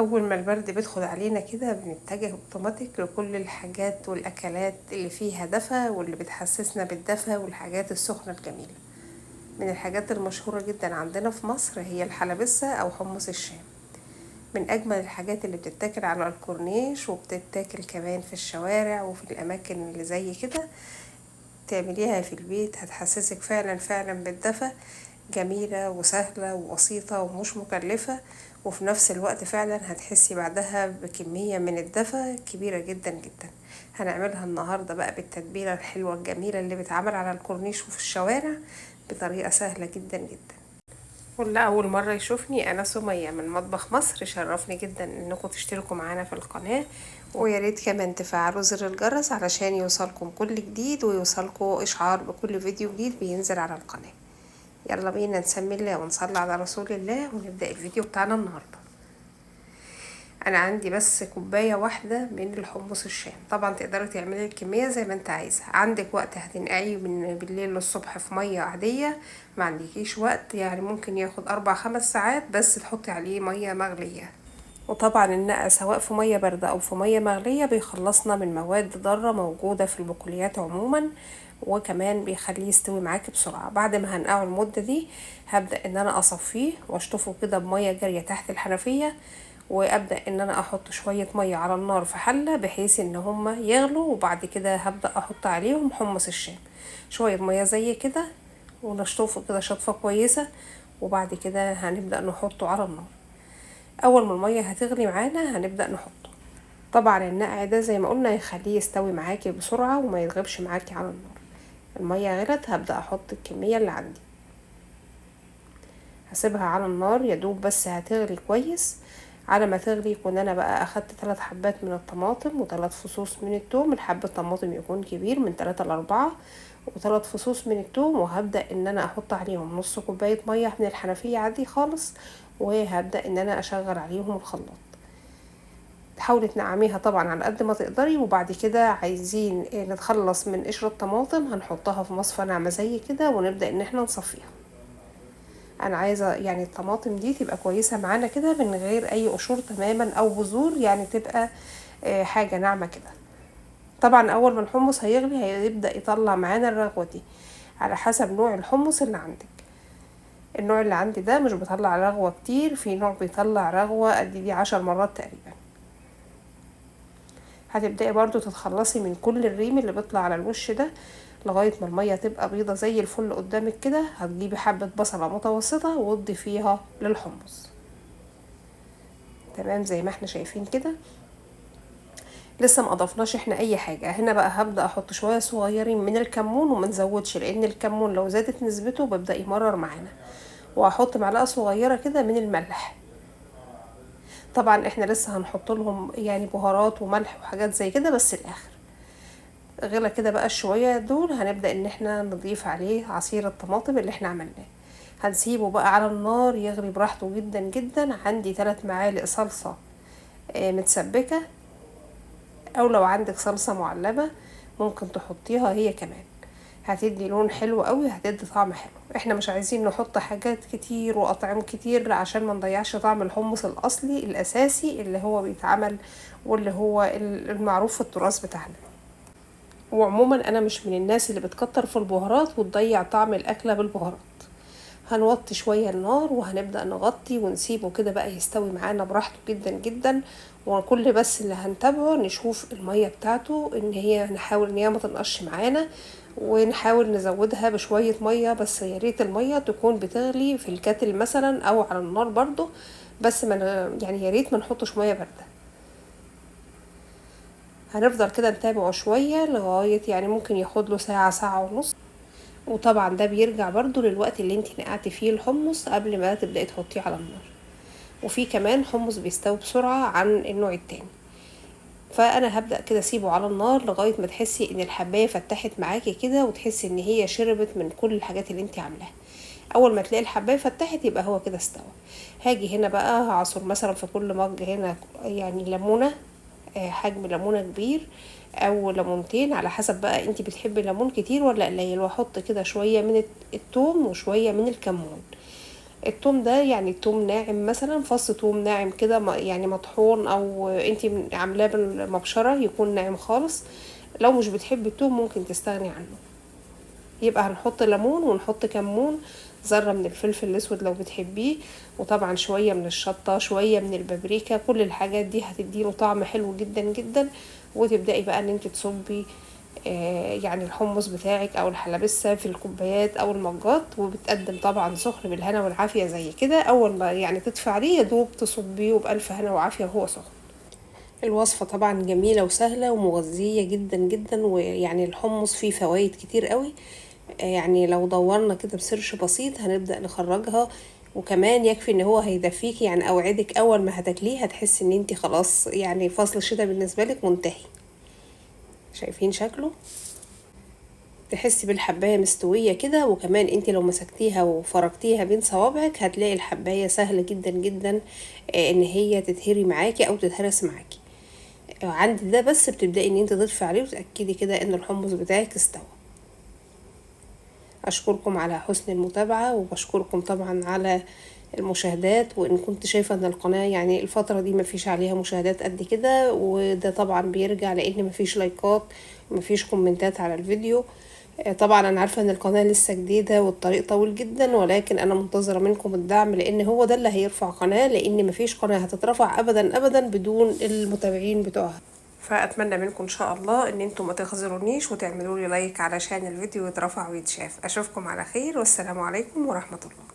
أول ما البرد بيدخل علينا كده بنتجه اوتوماتيك لكل الحاجات والأكلات اللي فيها دفا واللي بتحسسنا بالدفا والحاجات السخنة الجميلة. من الحاجات المشهورة جدا عندنا في مصر هي الحلبسة أو حمص الشام، من أجمل الحاجات اللي بتتاكل على الكورنيش وبتتاكل كمان في الشوارع وفي الأماكن اللي زي كده. تعمليها في البيت هتحسسك فعلا فعلا بالدفا، جميلة وسهلة وبسيطة ومش مكلفة، وفي نفس الوقت فعلا هتحسي بعدها بكمية من الدفا كبيرة جدا جدا. هنعملها النهاردة بقى بالتتبيلة الحلوة الجميلة اللي بتعمل على الكورنيش وفي الشوارع بطريقة سهلة جدا جدا. واللي أول مرة يشوفني أنا سمية من مطبخ مصر، شرفني جدا إنكم تشتركوا معانا في القناة، ويا ريت كمان تفعلوا زر الجرس علشان يوصلكم كل جديد ويوصلكم إشعار بكل فيديو جديد بينزل على القناة. يلا بينا نسمي الله ونصلي على رسول الله ونبدأ الفيديو بتاعنا النهاردة. أنا عندي بس كوباية واحدة من الحمص الشام، طبعا تقدري تعملي الكمية زي ما انت عايزة. عندك وقت هتنقعيه من بالليل للصبح في مية عادية، ما عندكيش وقت يعني ممكن ياخد 4-5 ساعات بس تحطي عليه مية مغلية. وطبعا النقع سواء في مية باردة أو في مية مغلية بيخلصنا من مواد ضارة موجودة في البقوليات عموما، وكمان بيخليه يستوي معاكي بسرعة. بعد ما هنقعه المدة دي هبدأ ان انا اصفيه واشطفه كده بمية جارية تحت الحنفية، وابدأ ان انا احط شوية مية على النار في حلة بحيث ان هما يغلوا، وبعد كده هبدأ احط عليهم حمص الشام شوية مية زي كده ونشطفه كده شطفة كويسة، وبعد كده هنبدأ نحطه على النار. اول ما المية هتغلي معانا هنبدأ نحطه. طبعا النقع ده زي ما قلنا يخليه يستوي معاكي بسرعة وما يتغبش معاكي على النار. المية غلت هبدأ احط الكمية اللي عندي، هسيبها على النار يدوب بس هتغلي كويس. على ما تغلي يكون انا بقى اخدت 3 حبات من الطماطم و3 فصوص من التوم، الحب الطماطم يكون كبير من 3 ل4، و3 فصوص من التوم، وهبدأ ان انا احط عليهم نص كوباية مية من الحنفية عادي خالص، وهبدأ ان انا اشغل عليهم الخلاط. حاولي تنعميها طبعا على قد ما تقدري. وبعد كده عايزين نتخلص من قشر الطماطم هنحطها في مصفى ناعمة زي كده ونبدأ ان احنا نصفيها. انا عايزة يعني الطماطم دي تبقى كويسة معانا كده من غير اي قشور تماما او بذور، يعني تبقى حاجة ناعمة كده. طبعا اول ما الحمص هيغلي هيبدأ يطلع معانا الرغوة دي على حسب نوع الحمص اللي عندك. النوع اللي عندي ده مش بيطلع رغوة كتير، في نوع بيطلع رغوة قد دي 10 مرات تقريبا. هتبدأي برضو تتخلصي من كل الريم اللي بيطلع على الوش ده لغاية ما المية تبقى بيضة زي الفل قدامك كده. هتجيبي حبة بصلة متوسطة وتضيفيها للحمص، تمام زي ما احنا شايفين كده. لسه ما اضفناش احنا اي حاجة. هنا بقى هبدأ احط شوية صغيرين من الكمون، وما نزودش لان الكمون لو زادت نسبته بيبدأ يمرر معانا. وهحط معلقة صغيرة كده من الملح. طبعا احنا لسه هنحط لهم يعني بهارات وملح وحاجات زي كده بس الاخر. غلى كده بقى شوية دول هنبدأ ان احنا نضيف عليه عصير الطماطم اللي احنا عملناه. هنسيبه بقى على النار يغلي براحته جدا جدا. عندي 3 معالق صلصة متسبكة، او لو عندك صلصة معلبة ممكن تحطيها هي كمان، هتدي لون حلو قوي، هتدي طعم حلو. احنا مش عايزين نحط حاجات كتير واطعم كتير عشان ما نضيعش طعم الحمص الاصلي الاساسي اللي هو بيتعمل واللي هو المعروف في التراث بتاعنا. وعموما انا مش من الناس اللي بتكتر في البهارات وتضيع طعم الاكله بالبهارات. هنوطي شويه النار وهنبدا نغطي ونسيبه كده بقى يستوي معانا براحته جدا جدا. وكل بس اللي هنتابعه نشوف الميه بتاعته ان هي نحاول ان هي ما تنقصش معانا، ونحاول نزودها بشويه ميه، بس يا ريت الميه تكون بتغلي في الكاتل مثلا او على النار برضو، بس ما يعني يا ريت ما نحطش ميه بارده. هنفضل كده نتابعه شويه لغايه يعني ممكن ياخد له ساعه، ساعه ونص. وطبعا ده بيرجع برضو للوقت اللي انت نقعتي فيه الحمص قبل ما تبداي تحطيه على النار. وفي كمان حمص بيستوي بسرعه عن النوع التاني. فانا هبدا كده اسيبه على النار لغايه ما تحسي ان الحبايه فتحت معاكي كده، وتحسي ان هي شربت من كل الحاجات اللي انت عاملاها. اول ما تلاقي الحبايه فتحت يبقى هو كده استوى. هاجي هنا بقى هعصر مثلا في كل مج هنا يعني ليمونه، حجم ليمونه كبير او ليمونتين على حسب بقى انت بتحبي الليمون كتير ولا قليل، واحط كده شويه من الثوم وشويه من الكمون. التوم ده يعني توم ناعم، مثلا فص توم ناعم كده يعني مطحون، او انتي عاملاه بالمبشره، يكون ناعم خالص. لو مش بتحبي التوم ممكن تستغني عنه. يبقى هنحط ليمون ونحط كمون، ذره من الفلفل الاسود لو بتحبيه، وطبعا شوية من الشطه، شوية من البابريكا. كل الحاجات دي هتديله طعم حلو جدا جدا. وتبداي بقى ان انت تصبي يعني الحمص بتاعك او الحلبسه في الكوبايات او المجات، وبتقدم طبعا سخن بالهنا والعافية زي كده. اول ما يعني تدفع عليه يا دوب تصبيه بالف هنا وعافيه وهو سخن. الوصفة طبعا جميلة وسهلة ومغذيه جدا جدا، ويعني الحمص فيه فوائد كتير قوي. يعني لو دورنا كده بسيرش بسيط هنبدا نخرجها، وكمان يكفي ان هو هيدفيكي. يعني اوعدك اول ما هتاكليه هتحسي ان انتي خلاص يعني فصل الشتاء بالنسبة لك منتهي. شايفين شكله؟ تحسي بالحبايه مستوية كده. وكمان انت لو مسكتيها وفركتيها بين صوابعك هتلاقي الحبايه سهلة جدا جدا ان هي تتهري معاكي او تتهرس معاكي. عند ده بس بتبداي ان انت تضيفي عليه وتاكدي كده ان الحمص بتاعك استوى. اشكركم على حسن المتابعة، وبشكركم طبعا على المشاهدات. وان كنت شايفه ان القناة يعني الفترة دي مفيش عليها مشاهدات قد كده، وده طبعا بيرجع لان مفيش لايكات مفيش كومنتات على الفيديو. طبعا انا عارفه ان القناة لسه جديدة والطريق طويل جدا، ولكن انا منتظره منكم الدعم، لان هو ده اللي هيرفع قناة، لان مفيش قناة هتترفع ابدا ابدا بدون المتابعين بتوعها. فاتمنى منكم ان شاء الله ان انتم ما تخذلونيش وتعملوا لي like علشان الفيديو يترفع ويتشاف. اشوفكم على خير، والسلام عليكم ورحمة الله.